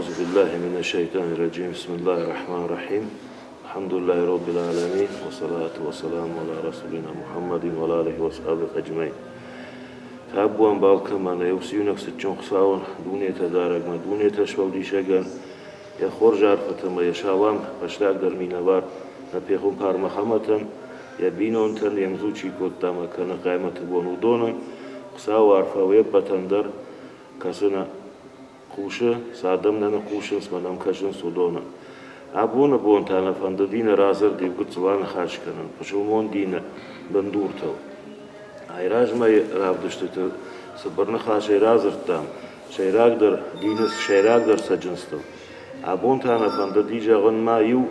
أعوذ بالله من الشيطان الرجيم بسم الله الرحمن الرحيم الحمد لله رب العالمين والصلاة والسلام على رسولنا محمد وعلى آله وصحبه أجمعين Табуан балкӕмӕн ӕй уыцы иунӕг цытджын Хуыцауӕн, дунетӕ дарӕгмӕ, дунетӕ сфӕлдисӕгӕн, йӕ хорз арфӕтӕ ӕмӕ йӕ салам фӕстагдӕр минӕвар нӕ пехуымпар Мӕхӕмӕтӕн, йӕ бинонтӕн, йе мдзу чи кодта ӕмӕ кӕны хъаймӕты бон, уыдонӕн, Хуыцауы арфӕ уе ппӕтӕн дӕр, кӕцы нӕ хъусы, цы адӕм нӕ ныхъхъусынц мӕ нӕм кӕсынц, уыдонӕн. Абоны бон та нӕ фӕндыди нӕ радзырд иу гыццыл аныхас кӕнын пысылмон дины бындуртыл. Айразмӕйы равдыстыты цыбыр ныхасӕй радзырдтам сӕйрагдӕр дины сӕйрагдӕр цӕджындзтыл. Абон та нӕ фӕндыди зӕгъын ма иу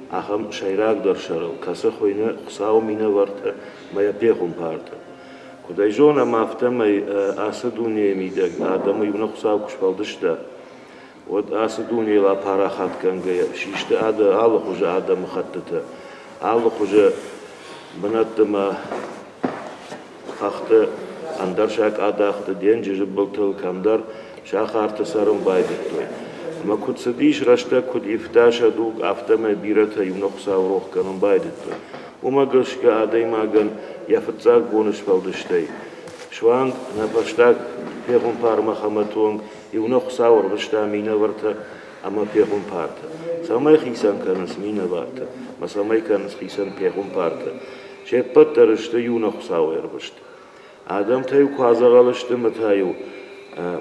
ахӕм сӕйрагдӕр сӕрыл, кӕцы хуыйны Хуыцауы минӕвӕрттӕ мӕ йӕ пехуымпартӕ. Куыд ӕй зонӕм, афтӕмӕй ацы дунейы мидӕг адӕмы иунӕг Хуыцау куы сфӕлдыста, уӕд ацы дунейыл апарахатгӕнгӕйӕ систы алыхуызы адӕмыхӕттытӕ, алыхуызы бынӕтты ӕмӕ хӕхты, ӕндӕр сакъадахты, денджызы былтыл кӕмдӕр сахарты цӕрын байдыдтой. Ӕмӕ куыд цыдис рӕстӕг, куыд ивта сӕ дуг, афтӕмӕй бирӕтӕ иунӕг Хуыцауы рох кӕнын байдыдтой. Уымӕ гӕсгӕ адӕймагӕн йӕ фыццаг боны сфӕлдыстӕй суанг нӕ фӕстаг пехуымпар Мӕхӕмӕты онг иунӕг Хуыцау ӕрвыста минӕвӕрттӕ ӕмӕ пехуымпартӕ. Цӕмӕй хицӕн кӕнынц минӕвӕрттӕ ӕмӕ цӕмӕй кӕнынц хицӕн пехуымпартӕ? Се ппӕт дӕр сты иунӕг Хуыцауы ӕрвыст. Адӕмтӕ-иу куы адзӕгъӕл сты ӕмӕ та-иу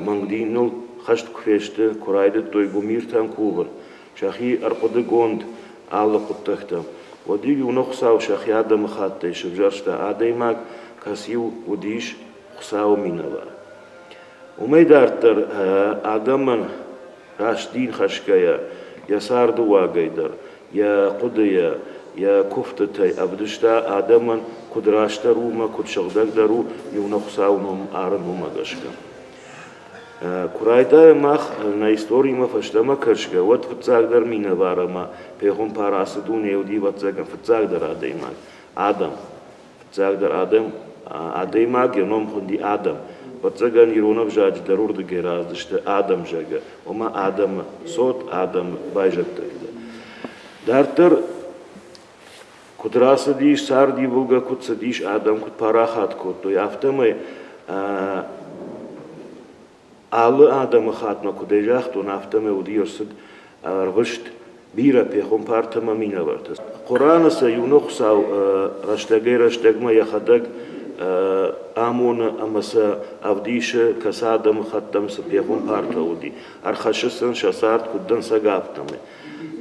мӕнг диныл хӕст куы фесты, куы райдыдтой гуымиртӕн кувын, сӕхи ӕрхъуыдыгонд алы хъуыддӕгтӕм, уӕд-иу иунӕг Хуыцау сӕхи адӕмыхаттӕй сывзӕрста адӕймаг, кӕцы-иу уыдис Хуыцауы минӕвар. Уымӕй дарддӕр адӕмӕн раст дин хӕсгӕйӕ, йӕ царды уагӕй дӕр, йӕ хъуыдыйӕ, йӕ куывдтытӕй ӕвдыста адӕмӕн, куыд растдӕр у ӕмӕ куыд сыгъдӕгдӕр у иунӕг Хуыцауы ном арын, уымӕ гӕсгӕ. Куы райдайӕм мах нӕ историмӕ фӕстӕмӕ кӕсгӕ, уӕд фыццагдӕр минӕвар ӕмӕ пехуымпар ацы дунейы уыди, ӕвӕццӕгӕн, фыццагдӕр адӕймаг, адӕм. Фыццагдӕр адӕм, адӕймаг йӕ ном хуынди Адӕм. Ӕвӕццӕгӕн, ирон ӕвзаджы дӕр уырдыгӕй рацыдысты адӕм, зӕгъгӕ, ома адӕмы цот, адӕмы байзӕддӕгтӕ. Дарддӕр куыд рацыдис, цард ивылгӕ куыд цыдис, адӕм куыд парахат кодтой, афтӕмӕй алы адӕмыхаттмӕ, куыд ӕй загътон, афтӕмӕй уыди ӕрцыд ӕрвыст бирӕ пехуымпартӕ ӕмӕ минӕвӕрттӕ. Хъуыраны сӕ иунӕг Хуыцау рӕстӕгӕй-рӕстӕгмӕ йӕхӕдӕг амоны ӕмӕ сӕ ӕвдисы, кӕцы адӕмыхаттӕм цы пехуымпартӕ уыди, ӕрхӕссы сын сӕ цард куыд дӕнцӕг, афтӕмӕй.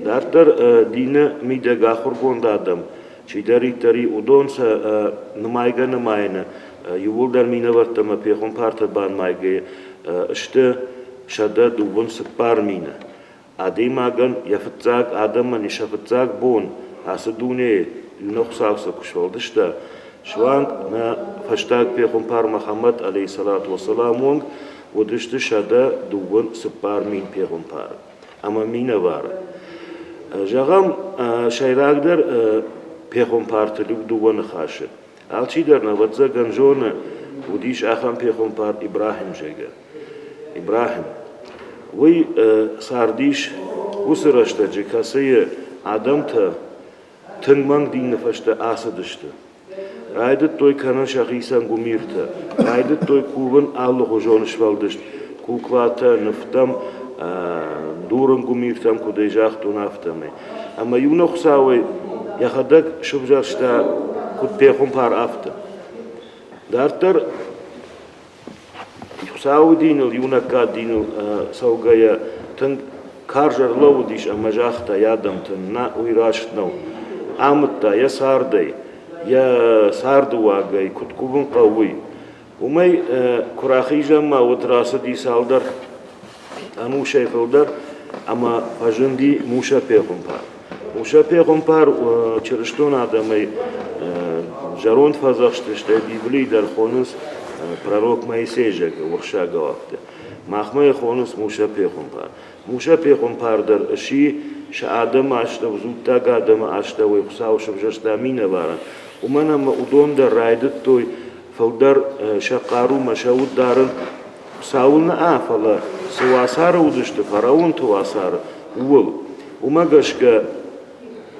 Дарддӕр дины мидӕг ахуыргонд адӕм, чидӕриддӕр и, уыдон сӕ нымайгӕ-нымайыны иууылдӕр минӕвӕрттӕ ӕмӕ пехуымпартӕ банымайгӕйӕ сты 124 000. Адӕймагӕн йӕ фыццаг адӕмӕн сӕ фыццаг бон ацы дунейы иунӕг Хуыцау сӕ куы сфӕлдыста, суанг нӕ фӕстаг пехуымпар Мӕхӕмӕт алейхиссалату уассалам онг уыдысты 124 000 пехуымпары ӕмӕ минӕвары. Зӕгъӕм, сӕйрагдӕр пехуымпартыл иу дыууӕ ныхасы. Алчидӕр, ӕвӕццӕгӕн, зоны, уыдис ахӕм пехуымпар Ибрахим, зӕгъгӕ. Ибрахим. Уый цардис уыцы рӕстӕджы, кӕцыйы адӕмтӕ тынг мӕнг дины фӕстӕ ацыдысты. Райдыдтой кӕнын сӕхицӕн гуымиртӕ, райдыдтой кувын алыхуызон сфӕлдыст куклатӕ, нывтӕм, дурын гуымиртӕм, куыд ӕй загътон, афтӕмӕй. Ӕмӕ иунӕг Хуыцауӕй йӕхӕдӕг сывзӕрста куыд пехуымпар, афтӕ. Дарддӕр Хуыцауы диныл, иунӕггад диныл цӕугӕйӕ тынг карз ӕрлӕууыдис ӕмӕ загъта йӕ адӕмтӕн, нӕ, уый раст нӕу. Амыдта йӕ цардӕй, йӕ царды уагӕй, куыд кувын хъӕуы, уый. Уымӕй куы рахизӕм ма, уӕд рацыди цалдӕр ӕнусӕй фылдӕр ӕмӕ фӕзынди Муссӕ пехуымпар. Муссӕ пехуымпар чырыстон адӕмӕй зӕронд фӕдзӕхсты, стӕй Библийы дӕр хонынц пророк Моисей, зӕгъгӕ, уырыссагау афтӕ. Махмӕ йӕ хонынц Муссӕ пехуымпар. Муссӕ пехуымпар дӕр сси сӕ адӕмы астӕу, дзуттаг адӕмы астӕуӕй Хуыцау сывзӕрста минӕварӕн, уымӕн ӕмӕ уыдон дӕр райдыдтой фылдӕр сӕ хъарумӕ сӕ уд дарын Хуыцауыл нӕ, фӕлӕ цы уацары уыдысты, фараонты уацары, ууыл. Уымӕ гӕсгӕ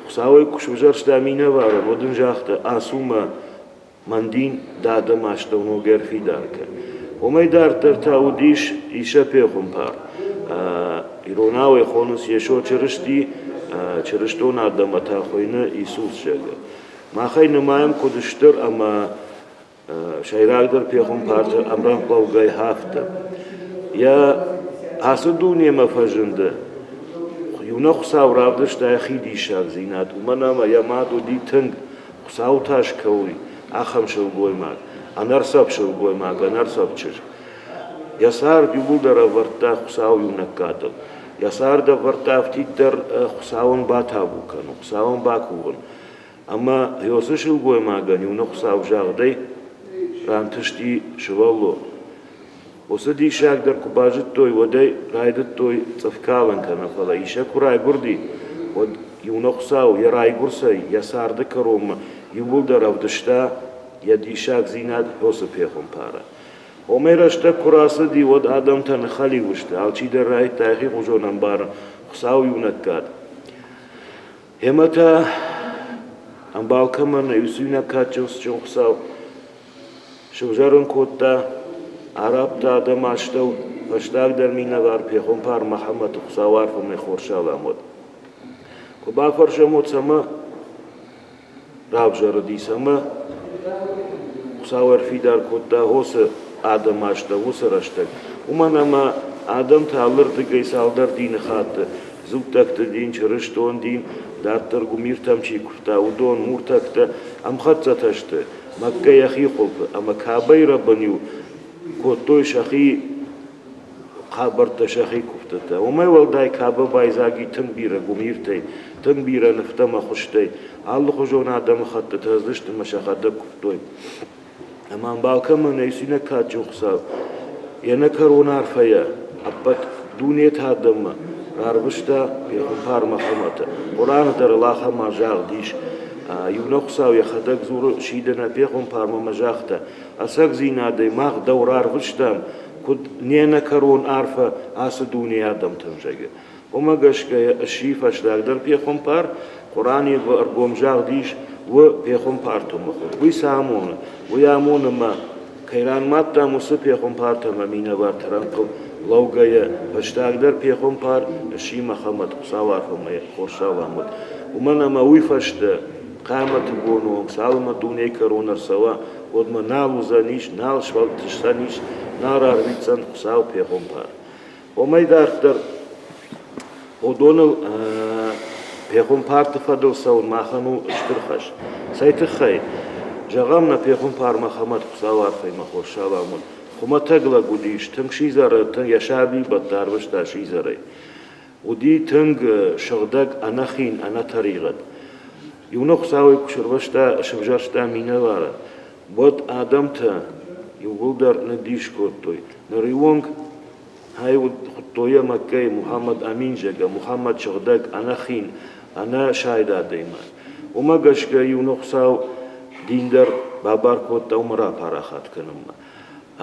Хуыцауӕй куы сывзӕрста минӕварӕн, уӕд ын загъта, ацу мӕ мӕн дин дӕ адӕмы астӕу ног ӕрфидар кӕн. Уымӕй дарддӕр та уыдис Исӕ пехуымпар. Иронау ӕй хонынц Йесо Чырысти, чырыстон адӕммӕ та хуыйны Иисус, зӕгъгӕ. Мах ӕй нымайӕм куыд стыр ӕмӕ сӕйрагдӕр пехуымпарты ӕмрӕнхъ афтӕ. Йӕ ацы дунемӕ фӕзынды иунӕг Хуыцау равдыста йӕхи диссагдзинад, уымӕн ӕмӕ йӕ мад уыди тынг Хуыцау тас кӕуй, ахӕм сылгоймаг, ӕнӕрцӕф сылгоймаг, ӕнӕрцӕф чызг. Йӕ цард иууылдӕр ӕвӕрдта Хуыцауы иунӕггадыл. Йӕ цард ӕвӕрдта афтиддӕр Хуыцауӕн батабу кӕнын, Хуыцауӕн бакувын. Ӕмӕ уыцы сылгоймагӕн иунӕг Хуыцау загъдӕй рантысти сывӕллон. Уыцы диссаг дӕр куы базыдтой, уӕд ӕй райдыдтой цъыфкалын кӕнын, фӕлӕ Исӕ куы райгуырди, уӕд иунӕг Хуыцау йӕ райгуырцӕй йӕ царды кӕронмӕ иууылдӕр ӕвдыста йӕ диссагдзинад Хосы пехуымпары. Омӕ рӕстӕг куы рацыди, уӕд адӕмтӕ ныххӕлиу сты, алчидӕр райдыдта йӕхихуызон ӕмбарын Хуыцау иунӕггад. Ӕмӕ та ӕмбал кӕмӕн нӕй, уыцы иунӕг кадджын Хуыцау сывзӕрын кодта арабты адӕмы астӕу фӕстагдӕр минӕвар пехуымпар Мӕхӕмӕты Хуыцауы арфӕмӕ хорз салам уӕд. Куы бафӕрсӕм, уӕд цӕмӕ равзӕрыди, цӕмӕ Хуыцау ӕрфидар кодта уыцы адӕмы астӕу уыцы рӕстӕг, уымӕн ӕмӕ адӕмтӕ алырдыгӕй цалдӕр дины хатты дзуттӕгты дин, чырыстон дин, дарддӕр гуымиртӕм чи куывта, уыдон, муртӕгтӕ ӕмхӕццӕтӕ сты Мӕккӕ йӕхи хуылфы ӕмӕ Кабӕйы рӕбын-иу кодтой сӕхи хабӕрттӕ, сӕхи куывдтытӕ. Уымӕй уӕлдай Кабӕ байдзаг и тынг бирӕ гуымиртӕй, тынг бирӕ нывтӕ ӕмӕ хуызтӕй. Алыхуызон адӕмыхӕттытӕ цыдысты ӕмӕ сӕхӕдӕг куывтой. Ӕмӕ ӕмбал кӕмӕн нӕй, цинаг кадджын Хуыцау, йе нӕкӕрон арфӕйӕ ӕппӕт дунеты адӕммӕ рарвыста пехуымпар Мӕхӕмӕты. Хъуыраны дӕр ыл ахӕм загъд ис. Иунӕг Хуыцау йӕхӕдӕг дзуры сиды нӕ пехуымпармӕ ӕмӕ загъта, ӕцӕгдзинадӕй мах дӕу рарвыстам, куыд не нӕкӕрон арфӕ ацы дунейы адӕмтӕн, зӕгъы. Уымӕ гӕсгӕ сси фӕстагдӕр пехуымпар, Хъуыраны ӕргом загъд ис, у пехуымпарты мыхуыр. Уый цы амоны? Уый амоны мӕ, кӕй ранымадтам, уыцы пехуымпартӕ ӕмӕ минӕвӕртты рӕнхъыл лӕугӕйӕ, фӕстагдӕр пехуымпар сси Мӕхӕмӕт, Хуыцауы арфӕмӕ хорз салам уӕд. Уымӕн ӕмӕ уый фӕстӕ хъиамӕты боны онг, цалынмӕ дунейы кӕрон ӕрцӕуа, уӕдмӕ нал уыдзӕнис, нал сфӕлдисдзӕнис, нал рарвитдзӕн Хуыцау пехуымпар. Уымӕй дарддӕр уыдоныл пехуымпарты фӕдыл цӕуын махӕн у стыр хӕс. Цӕй тыххӕй? Зӕгъӕм, нӕ пехуымпар Мӕхӕмӕт Хуыцауы арфӕимӕ хорз салам уӕд. Хуымӕтӕг лӕг уыдис, тынг сидзӕры, тынг йӕ сабибӕтты арвыста сидзӕрӕй. Уыди тынг сыгъдӕг, ӕнӕхин, ӕнӕтӕригъӕд. Иунӕг Хуыцауӕй куы сырвӕзта, сывзӕрста минӕвары, уӕд адӕмтӕ иууылдӕр ныддис кодтой. Нырыонг ӕй хуыдтой йӕ Мӕккӕйы Мухаммад Амин, зӕгъгӕ, Мухаммад сыгъдӕг, ӕнӕхин, ӕнӕсайд адӕймаг. Уымӕ гӕсгӕ иунӕг Хуыцау дин дӕр бабар кодта уымӕ рапарахат кӕнынмӕ.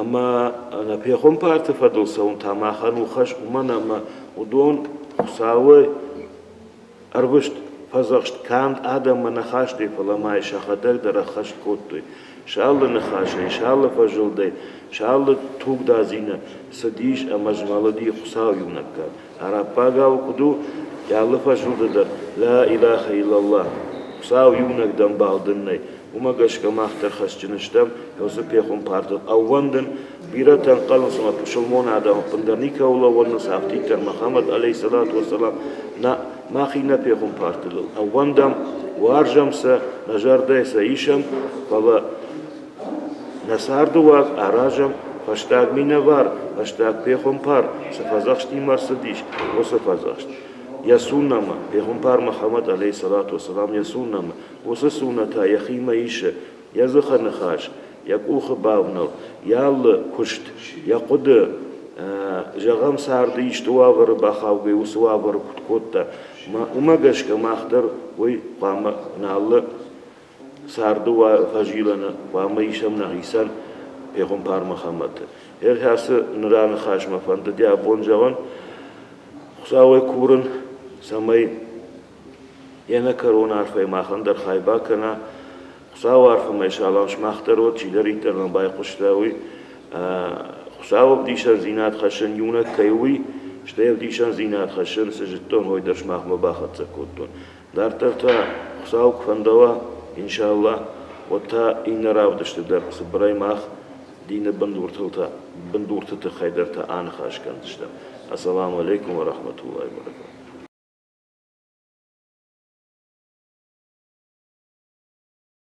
Ӕмӕ нӕ пехуымпарты фӕдыл цӕуын та махӕн у хӕс, уымӕн ӕмӕ уыдон Хуыцауы ӕрвыст фӕдзӕхст канд адӕммӕ нӕ хастой, фӕлӕ ма йӕ сӕхӕдӕг дӕр ӕххӕст кодтой. Сӕ алы ныхасӕй, сӕ алы фӕзылдӕй, сӕ алы тугдадзины цыдис ӕмӕ змӕлыди Хуыцау иунӕггад. Араббагау куыд у, йӕ алы фӕзылды дӕр «Ла илаха иллаллах» Хуыцау иунӕг дӕмбал дын нӕй. Уымӕ гӕсгӕ мах дӕр хӕсджын стӕм уыцы пехуымпартыл ӕууӕндын. Бирӕтӕ ӕнхъӕлынц, ӕмӕ пысылмон адӕм ӕппындӕр никӕуыл ӕууӕндынц, афтиддӕр Мӕхӕмӕт алейхиссалату уассалам нӕ мах иннӕ пехуымпартыл ӕууӕндӕм, уарзӕм сӕ, нӕ зӕрдӕйы сӕ исӕм, фӕлӕ нӕ царды уаг аразӕм фӕстаг минӕвар, фӕстаг пехуымпар цы фӕдзӕхстимӕ ӕрцыдис, уыцы фӕдзӕхст. Йӕ суннӕмӕ, пехуымпар Мӕхӕмӕт алейхиссалату уассалам йӕ суннӕмӕ, уыцы суннӕ та йӕхимӕ исы йӕ дзыхы ныхас, йӕ къухы бавнал, йӕ алы куыст, йӕ хъуыды, зӕгъӕм, царды исты уавӕры бахаугӕ, уыцы уавӕры куыд кодта, уымӕ гӕсгӕ мах дӕр уый хъуамӕ нӕ алы царды фӕзилӕны хъуамӕ исӕм нӕхицӕн. пехуымпар Мӕхӕмӕты. Ӕрхӕцы раныхасмӕ фӕндыди абон зӕгъын, Хуыцауӕй курын, цӕмӕй йе нӕкӕрон арфӕй махӕн дӕр хай бакӕна. Хуыцауы арфӕмӕ салам сымах дӕр уӕд, чидӕриддӕр нӕм байхъуыста, уый. Хуыцауы ӕвдисӕндзинад хӕссын иунӕг кӕй уый, стӕй ӕвдисӕндзинад хӕссын, цы зыдтон, уый дӕр сымахмӕ бахӕццӕ кодтон. Дарддӕр та Хуыцау куы фӕндӕуа, иншаллах, уӕд та иннӕ равдысты дӕр цыбырӕй мах дины бындуртыл та, бындурты тыххӕй дӕр та аныхас кӕндзыстӕм. Ассаламу алейкум ва рахматуллахи ва баракатух.